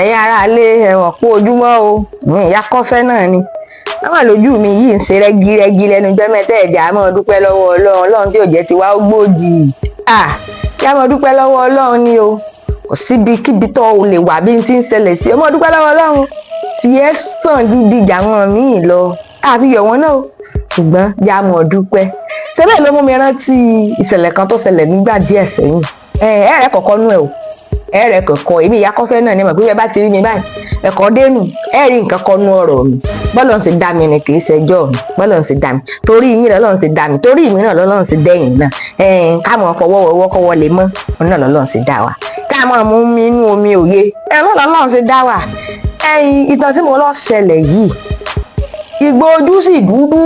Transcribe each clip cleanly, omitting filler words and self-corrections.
Ẹ̀yin aráalé, ẹ̀wọ̀n kú ojúmọ́ o. Mi ìyá kọ́fẹ́ náà ni àwọn àlòjù mi yìí ń ṣe rẹ́gírẹ́gí lẹ́nu jẹ́ mẹ́tẹ́ẹ̀dì. A máa dúpẹ́ lọ́wọ́ Ọlọ́run, Ọlọ́run tí ò jẹ́ tiwa ó gbòdì. Kí a máa dúpẹ́ lọ́wọ́ Ọlọ́run ni o. Kò síbi kíbi tó o lè wà bí n ti ń ṣẹlẹ̀ sí, ọ máa dúpẹ́ lọ́wọ́ Ọlọ́run. Tí ẹ sàn gidi jà wọn míì lọ, àfi yọ̀ wọ́n náà o, ṣùgbọ́n yá máa dúpẹ́. Ṣé bẹ́ẹ̀ ló mú mi rántí ìṣẹ̀lẹ̀ kan tó ṣẹlẹ̀ nígbà díẹ̀ sẹ́yìn. Ẹ̀ẹ́rẹ́ kọ̀ọ̀kan nú ẹ̀ o, ẹ̀rẹ̀ kọ̀ọ̀kan. Èmi ìyá kọ́fẹ́ náà ni mọ̀ pé bẹ́ẹ̀ bá ti rí mi báyìí, ẹ̀kọ́ dénú ẹ̀ rí nǹkan kan nú ọ̀rọ̀ mi. Bọ́lọ̀ ń ti dá mi ni, kì í ṣẹjọ́ mi. Bọ́lọ̀ ń ti dá mi torí yín, lọ́lọ́run ti dá mi torí mi náà, lọ́lọ́run ti dẹ́yìn náà. Ká mọ̀ fọwọ́ wọwọ́ kọ́wọ́ lè mọ́ òun náà, lọ́lọ́run ti dá wa. Ká mọ̀ mú mi inú omi òye ẹ̀ lọ́lọ́run ti dá wa. Ìtàn tí mo lọ ṣẹlẹ̀ yìí, ìgbò ojú sì dúdú.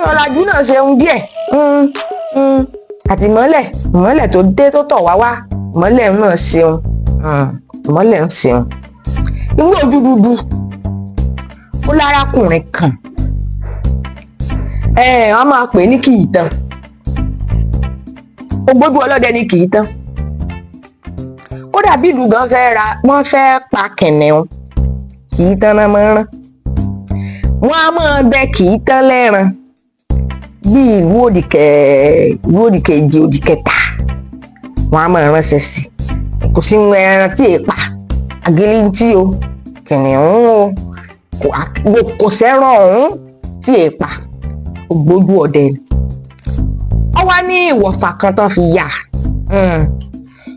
Ọ̀làjú náà ṣeun díẹ̀ àti ìmọ́lẹ̀, ìmọ́lẹ̀ tó dé tó tọ̀ wá wá, ìmọ́lẹ̀ náà ṣeun, ìmọ́lẹ̀ ń ṣeun. Ìwé ojú dúdú ó lárákùnrin kan, wọ́n máa pè ní Kìítàn. Ògbójú ọlọ́dẹ ní Kìítàn. Kódà bí ìlú gan fẹ́ ra, wọ́n fẹ́ pa kìnìún, Kìítàn náà máa ń rán. Wọ́n á máa bẹ Kìítàn lẹ́ran bí ìlú òdìkẹ, ìlú òdìkejì, òdìkẹta, wọn á máa ránṣẹ́ sí. Kò sí ẹran tí èè pa, àgìlìntì o, kìnìún o, kò sẹ́ràn ọ̀hún tí èè pa. Ògbójú ọdẹ ni. Ó wá ní ìwọ̀fà kan tán fi yà.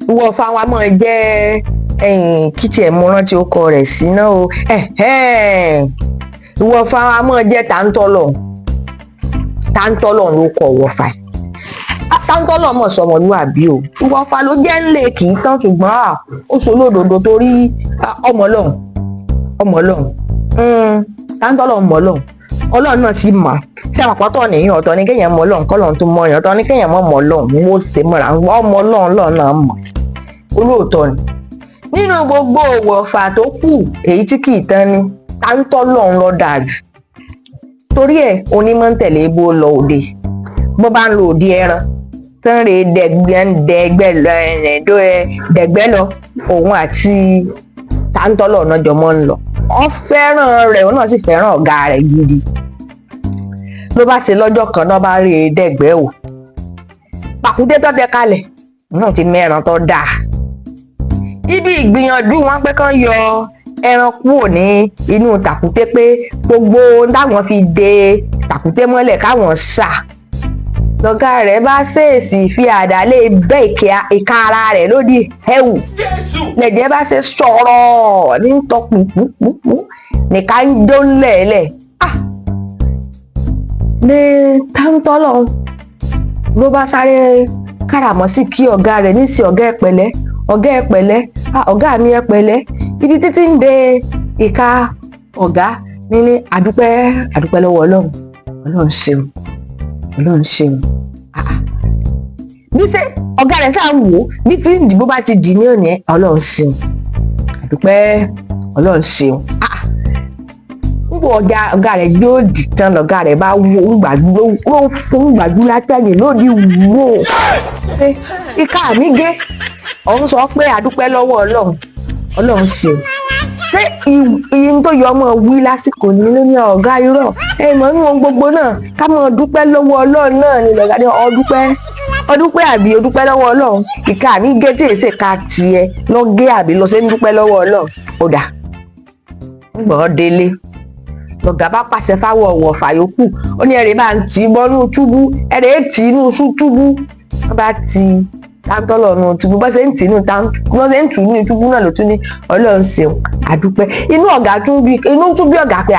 Ìwọ̀fà wa máa jẹ́ kí tiẹ̀ mo rántí ó kọ rẹ̀ sí náà o. Ìwọ̀fà wa máa jẹ́ tàǹtọ̀lọ̀. Táńtọ́lọ̀ ló kọ ìwọ̀fà. Táńtọ́lọ̀ mọ̀ sọmọlúwàbí o. Ìwọ̀fà ló jẹ́ ńlẹ̀ kì í tán, ṣùgbọ́n ó ṣe olódodo torí ọmọ Ọlọ́run, ọmọ Ọlọ́run. Táńtọ́lọ̀ mọ̀ Ọlọ́run, Ọlọ́run náà ti mọ̀. Ṣé àwọn àpótọ́ nìyẹn? Ọ̀tọ̀ ní kéèyàn mọ̀ Ọlọ́run, kọ́lọ́run tó mọ̀ yàn. Ọ̀tọ̀ ní kéèyàn mọ̀ mọ̀ Ọlọ́run. Mo ṣe mọ̀ra ọmọ Ọlọ́run, Ọlọ́run náà mọ̀, olóòótọ́ ni. Nínú gbogbo ìwọ̀fà tó kù, èyí tí kì í tán ni táńtọ́lọ̀ ń lọ dáa jù. Torí ẹ onímọ̀ ń tẹ̀lé bó lọ òde, bó bá ń lo òde ẹran tó ń re dẹ̀gbẹ́ lọ, òun àti táńtọ́lọ̀ náà jọ mọ́ ń lọ. Ọ fẹ́ràn rẹ̀, òun náà sì fẹ́ràn ọ̀gá rẹ̀ gidi. Ló bá ṣe lọ́jọ́ kan náà, bá rí dẹ̀gbẹ́ o, pàkúté tó tẹ kalẹ̀ náà ti mẹ́ran tó dáa. Ibi ìgbìyànjú wọn pé kán yọ ẹran kúrò ní inú tàkúté, pé gbogbo táwọn fi de tàkúté mọ́lẹ̀ káwọn sà, lọ́gá rẹ̀ bá ṣèèṣì fi àdá lé bẹ́ ìka ara rẹ̀ lódì ẹ̀wù. Lẹ̀jẹ̀ bá ṣe sọ̀rọ̀ ní tọkùnkùnkùn nìka ń jó lẹ̀lẹ̀ ní táńtọ́lọ̀ ló bá sáré káràmọ́ sí kí ọ̀gá rẹ̀ ní sí, "Ọ̀gá, ẹ pẹ̀lẹ́, ọ̀gá, ẹ pẹ̀lẹ́, ọ̀gá mi, ẹ pẹ̀lẹ́." Ibi títí ń de ìka ọ̀gá ní ní, "Àdúpẹ́, àdúpẹ́ lọ́wọ́ Ọlọ́run, Ọlọ́run ṣeun, Ọlọ́run ṣeun." Bí ṣe ọ̀gá rẹ̀ sáà ń wò ó bí tí ń dìbò bá ti dì ní òní, "Ọlọ́run ṣeun, àdúpẹ́, Ọlọ́run ṣeun." Nígbà ọ̀gá rẹ̀ yóò dì tán, lọ̀gá rẹ̀ bá wo ńgbàdú ló fún gbàdú látẹ̀yìn lódì wò pé ìka mi gé, òun sọ pé àdúpẹ́ lọ́wọ́ Ọlọ́run, Ọlọ́run ṣeun. Ṣé ìyìn tó yọ ọmọ wí lásìkò ní ló ní, "Ọ̀gá, irọ́ ẹ mọ̀ nínú ohun gbogbo náà, ká mọ̀ dúpẹ́ lọ́wọ́ Ọlọ́run náà ni." Lọ̀gá ní, "Ọdúpẹ́, ọdúpẹ́ àbí ọdúpẹ́ lọ́wọ́ Ọlọ́run? Ìka mi gé tí èsè ká tiẹ̀ lọ gé, àbí lọ ṣe ń dúpẹ́ lọ́wọ́ Ọlọ́run?" Ó dà, ńgbọ́ délé, lọ̀gá bá pàṣẹ fáwọn ọ̀wọ̀fà yòókù. Ó ní, "Ẹ̀rẹ̀ bá ń tì í bọ́nú túbú, ẹ̀rẹ̀ tì í nú túbú." Wọ́n bá ti táńtọ́lọ̀ nù túbú. Bá ṣe ń tì í nù, bá ṣe ń tù ú ní túbú náà ló tún ní, "Ọlọ́run ṣeun, àdúpẹ́." Inú ọ̀gá tún bí, inú tún bí ọ̀gá pé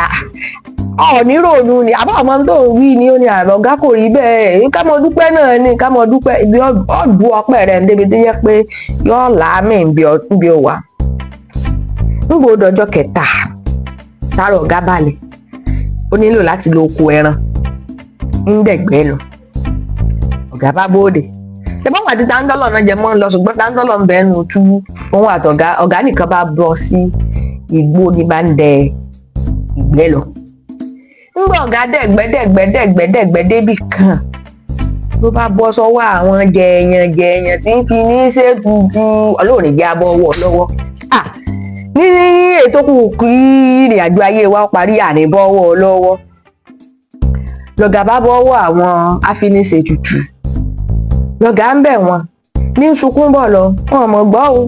ọ̀ọ́nì ròònù ni àbá ọmọ tó ń wí ni. Ó ní, "Àrà ọ̀gá, kò rí bẹ́ẹ̀, ká mọ dúpẹ́ náà ni, ká mọ dúpẹ́." Ibi ọ̀dù ọpẹ́ rẹ̀ débi tó yẹ pé yọ̀ọ́ làámì níbi ó wà. Nígbà ó dọjọ́ kẹta, tára ọ̀gá balẹ̀, ó nílò láti lo oko ẹran ń dẹ̀gbẹ́ lọ. Ọ̀gá bá bóde. Ṣùgbọ́n àti Táńtọ́lọ̀ náà jẹ mọ́ ń lọ, ṣùgbọ́n Táńtọ́lọ̀ ń bẹ ẹnu túbú. Òun àtọ̀gá, ọ̀gá nìkan bá bọ́ sí igbó ní bá ń dẹ ìgbẹ́ lọ. Ńgbà ọ̀gá dẹ̀gbẹ́ dẹ̀gbẹ́ dẹ̀gbẹ́ dẹ̀gbẹ́ débì kan, ló bá bọ́ sọ́wọ́ àwọn jẹ̀yàn jẹ̀yàn tí ń fi ní ṣètùtù. Ọlọ́run jẹ́ abọ́ wọ̀ lọ́wọ́ ní ètò kù kí ìrìn àjò ayé wa parí, àníbọ̀wọ́ lọ́wọ́. Lọ̀gá bá bọ́wọ́ àwọn afiniṣètùtù, lọ̀gá ń bẹ̀ wọ́n ní sunkún bọ̀ lọ. Wọn mọ̀ gbọ́ o,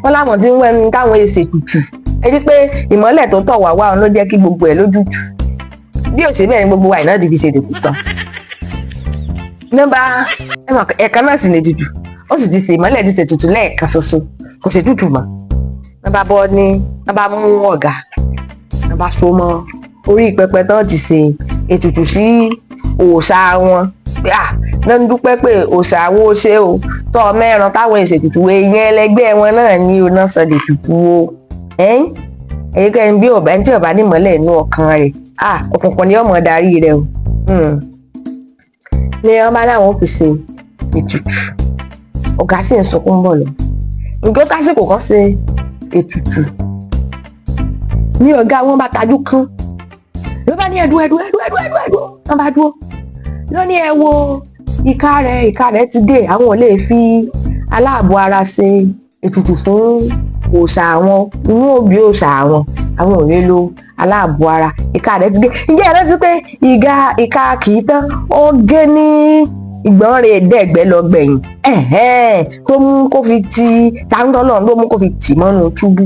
wọn láwọn tí ń wẹ́nu táwọn èsètùtù. Ẹ rí pé ìmọ́lẹ̀ tó tọ̀ wá wá ló jẹ́ kí gbogbo ẹ̀ lójútùú. Bí ò sí bẹ́ẹ̀ ni gbogbo wa ìná ti fi ṣe ètùtù tán. Nọ́mbà ẹ̀ka náà sì ní ètùtù, ó sì ti ṣe ìmọ́lẹ̀, ti ṣètùtù lẹ́ẹ̀kan ṣoṣo, kò ṣètùtù mọ́. Nọ́mbà bọ́ ní nọ́mbà mú ọ̀gá, nọ́mbà so mọ́ orí pẹpẹ tán ti ṣe ètùtù sí òòṣà wọn pé à náà ń dúpẹ́ pé òòṣà àwọn ó ṣe o tọ́ ọ mẹ́ran táwọn ìṣètùtù èèyàn ẹlẹgbẹ́ wọn náà ní o náà sọ lètùtù o. Ẹ̀yìn kẹ́ni bí ọ̀bẹ tí ọba nímọ̀lẹ̀ inú ọkàn rẹ̀ à òkùnkùn ni ọmọ darí rẹ̀ o. Ní wọn bá láwọn fi ṣe ètùtù, ọ̀gá sì ń sunkún bọ̀ lọ. Nǹkan tásìkò kan ṣe ètùtù ní ọ̀gá wọn bá tajú kán, ló bá ní ẹdú ẹdú ẹdú ẹdú ẹdú ẹdú. Wọn bá dúró, ló ní ẹ wo ìka rẹ̀, ìka rẹ̀ ti dé, àwọn ò lè fi aláàbọ̀ ara ṣe ètùtù fún òòṣà àwọn, inú òbí òòṣà àwọn, àwọn ò lè lo aláàbọ̀ ara, ìka rẹ̀ ti gé. Ǹjẹ́ ẹ rántí pé ìga ìka kì í tán, ó gé ní ìgbọ́n rẹ̀ dẹ́gbẹ́ lọ gbẹ̀yìn tó mú kó fi ti Táńtọ́lọ̀, ló mú kó fi tì mọ́nú túbú.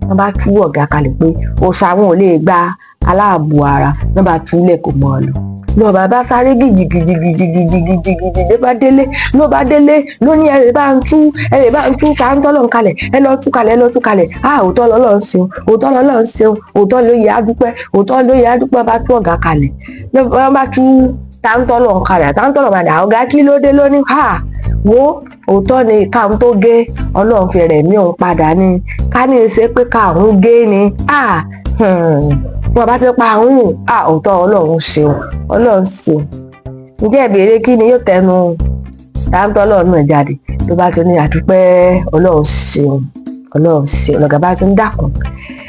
Wọ́n bá tú ọ̀gá kalẹ̀ pé òòṣà àwọn ò lè gba aláàbọ̀ ara, wọ́n bá túlẹ̀ kò mọ́ ọ lọ. Lọ́ba bá sáré gidigidigidigidigidi ló bá délé, ló bá délé, ló ní ẹ lè bá ń tú, ẹ lè bá ń tú Táńtọ́lọ̀ kalẹ̀, ẹ lọ tú kalẹ̀, ẹ lọ tú kalẹ̀. Á òótọ́ lọ́lọ́ ń ṣeun, òótọ́ lọ́lọ́ ń ṣeun, òótọ́ ló yẹ á dúpẹ́, òótọ́ ló yẹ á dúpẹ́. Bá tú ọ̀gá kalẹ̀, ló bá tú Táńtọ́lọ̀ kalẹ̀. Táńtọ́lọ̀ padà, ọ̀gá kí ló dé? Lónìí ha wo òótọ́ ni ìka tó gé, Ọlọ́run fi rẹ̀ mí òun padà ni, ká ní í ṣe pé káàrún gé ni wọn bá ti pa àrùn. Òótọ́ Ọlọ́run ṣeun, Ọlọ́run ṣeun. Ǹjẹ́ ìbéèrè kí ni yóò tẹnu Táńtọ́lọ̀ náà jáde? Ló bá tún ní àdúpẹ́, Ọlọ́run ṣeun, Ọlọ́run ṣeun. Lọ̀gá bá tún dákun,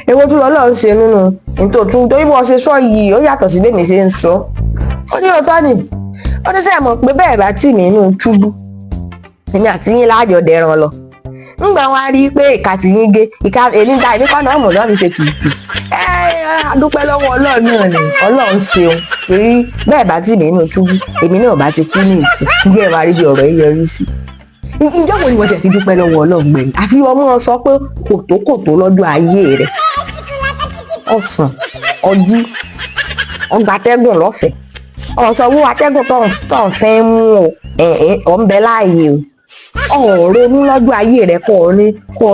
èwo tún lọ́lọ́run ṣe nínú nítòtún? Torí bí wọ́n ṣe sọ yìí, ó yàtọ̀ sí bẹ́ẹ̀ mi ṣe ń sọ. Ó ní òótọ́ ni. Ó ní sẹ́yìn mọ̀ pé bẹ́ẹ̀ bá tì mí inú túbú, èmi àti yín láàjọ dẹran lọ. Ńgbà wọn á rí i pé ìka tí yín gé, ìka èmi ta, èmi kọ́ náà mọ̀ náà fi ṣe tùtù. Ẹ adúpẹ́ lọ́wọ́ Ọlọ́run náà ni, Ọlọ́run ṣeun, torí bẹ́ẹ̀ bá tì mí inú túbú, èmi náà bá ti kú ní ìsìn. Bí ẹ máa rí bí ọ̀rọ̀ yìí yọrí sí, ǹjẹ́ wo ni wọ́n ti dúpẹ́ lọ́wọ́ Ọlọ́run gbẹ̀yìn? Àfi ọmọ sọ pé kòtókòtó lọ́jọ́ ayé rẹ̀, ọ̀sán ọdí ọgbà atẹ́gùn lọ́fẹ̀ẹ́, ọ̀sánwó atẹ́gùn tó ń fẹ́ mú ọ ọ̀ ń bẹ láàyè o. Ọ̀rọ̀ lọ́jọ́ ayé rẹ̀ kọ́ ọ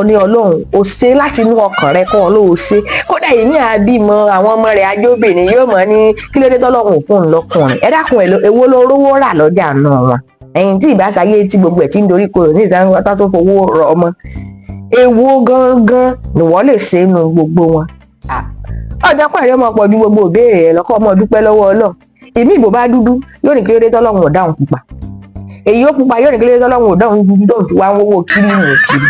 ní Ọlọ́run ò ṣe láti inú ọkàn rẹ̀ kọ́ ọ ló ṣe. Kódà èmi àbímọ àwọn ọmọ rẹ̀ ajóbìnrin yóò mọ̀ ní kí ló dé tọ́lọ́run ò fún un lọ́kùnrin. Ẹ dákun, èwo ló rówó rà lọ́jà náà wọn? Ẹ̀yìn tí ìbáṣayé tí gbogbo ẹ̀ tí ń dorí kodò ní ìsáyẹn tó fowó rọ ọmọ, èwo gangan ni wọ́n lè ṣe nu gbogbo wọn? Ọjọ́ pẹ̀lú ọmọ pọ̀ ju gbogbo ìbéèrè rẹ̀ lọ́kọ́, ọmọ dúpẹ́ lọ́wọ́ Ọlọ́run. Èmi ìbò bá dúdú yóò ní kí ló dé tọ́lọ́run ò dáhùn pupa, èyí ó pupa yóò ní kí ló dé tọ́lọ́run ò dáhùn dúdú, tóun fi wá ń wówó kírímù kiri.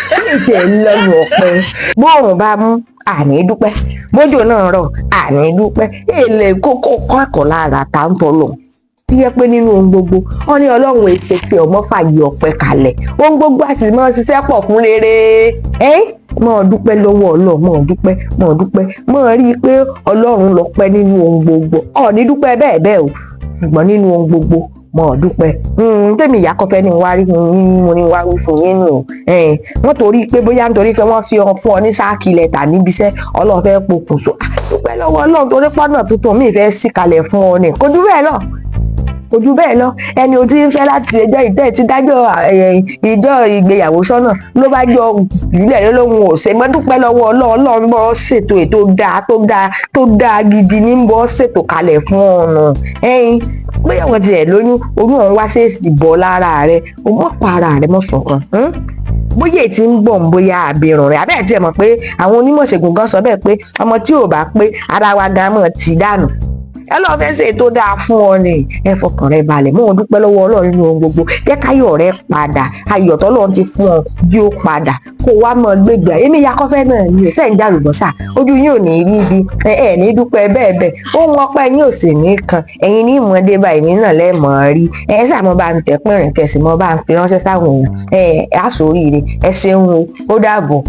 Kí ni tiẹ̀ lẹ́nu ọ̀pẹ? Bóòrùn bá mú, àní dúpẹ́, bójò náà rọ̀, àní dúpẹ́. Èlé kókó kọ́ ẹ̀kọ́ lára Táńtọ́lọ̀ tí yẹ pé nínú ohun gbogbo wọn ní Ọlọ́run èsè pé ọmọ fàyè ọpẹ́ kalẹ̀, ohun gbogbo àti máa ṣiṣẹ́ pọ̀ fún rere. Ẹ́ máa dúpẹ́ lọ́wọ́ Ọlọ́run, máa dúpẹ́, máa dúpẹ́, máa rí i pé Ọlọ́run ló pẹ́ nínú ohun gbogbo. Ọ̀ ní dúpẹ́ bẹ́ẹ̀ bẹ́ẹ̀ o, ṣùgbọ́n nínú ohun gbogbo máa dúpẹ́. Tèmi ìyá kọfẹ́ ni wá rí mo ní wá wí fún yín nù. Wọ́n torí pé bóyá nítorí pé wọ́n fi ọ fún ọ ní sack letter níbi iṣẹ́, Ọlọ́run fẹ́ pokùnso. Dúpẹ́ lọ́wọ́ Ọlọ́run torí pọ́nà tuntun mi fẹ́ sí kalẹ̀ fún ọ ní. Kò jù bẹ́ẹ̀ lọ, kò jù bẹ́ẹ̀ lọ. Ẹni o ti ń fẹ́ láti ẹjọ́ ìtẹ́ ti dájọ́ ìjọ ìgbéyàwó sọ́nà ló bá jọ ìbílẹ̀ lóhun ò ṣe mọ́. Dúpẹ́ lọ́wọ́ Ọlọ́run. Ọlọ́run bọ́ ṣètò ètò dáa, tó dáa, tó dáa gidi ní bọ́ ṣètò kalẹ̀ fún ọ̀nà. Ẹ̀yin bóyá wọ́n ti ẹ̀ lóyún, oyún ọ̀hún wá ṣèèṣì bọ́ lára rẹ̀, o mọ̀ pa ara rẹ̀ mọ̀ sọ̀kan. Bóyá èyí tí ń bọ̀ ń bóyá àbẹ̀rùn rẹ̀ abẹ́ẹ̀ tí ẹ mọ̀ pé àwọn onímọ̀ ṣègùn gan sọ bẹ́ẹ̀ pé ọmọ tí ò bá pé ara wa gan mọ̀ ti dànù. Ọlọ́run fẹ́ ṣe tó dáa fún ọ ni. Ẹ fọkàn rẹ balẹ̀, mọ́ ọn dúpẹ́ lọ́wọ́ Ọlọ́run nínú ohun gbogbo. Jẹ́ káyọ̀ rẹ padà, ayọ̀ tọ́lọ́run ti fún ọ bí ó padà, kó wá mọ́ gbégbé. Èmi ya kọ́fẹ́ náà ni ò sẹ́yìn jàlùbọ́sà, ojú yín ò ní rí ibi ẹ ẹ ní dúpẹ́ bẹ́ẹ̀ bẹ́ẹ̀. Ohun ọpẹ́ yín ò sì ní kan ẹ̀yin ní ìmọ̀dé báyìí ní náà lẹ́ẹ̀mọ́ rí. Ẹ ṣàmọ́ bá ń tẹ̀ pínrìn, kẹsì mọ́ bá ń fi ránṣẹ́ sáwọn èèyàn. Ẹ á sóríire. Ẹ ṣeun o, ó dàbọ̀.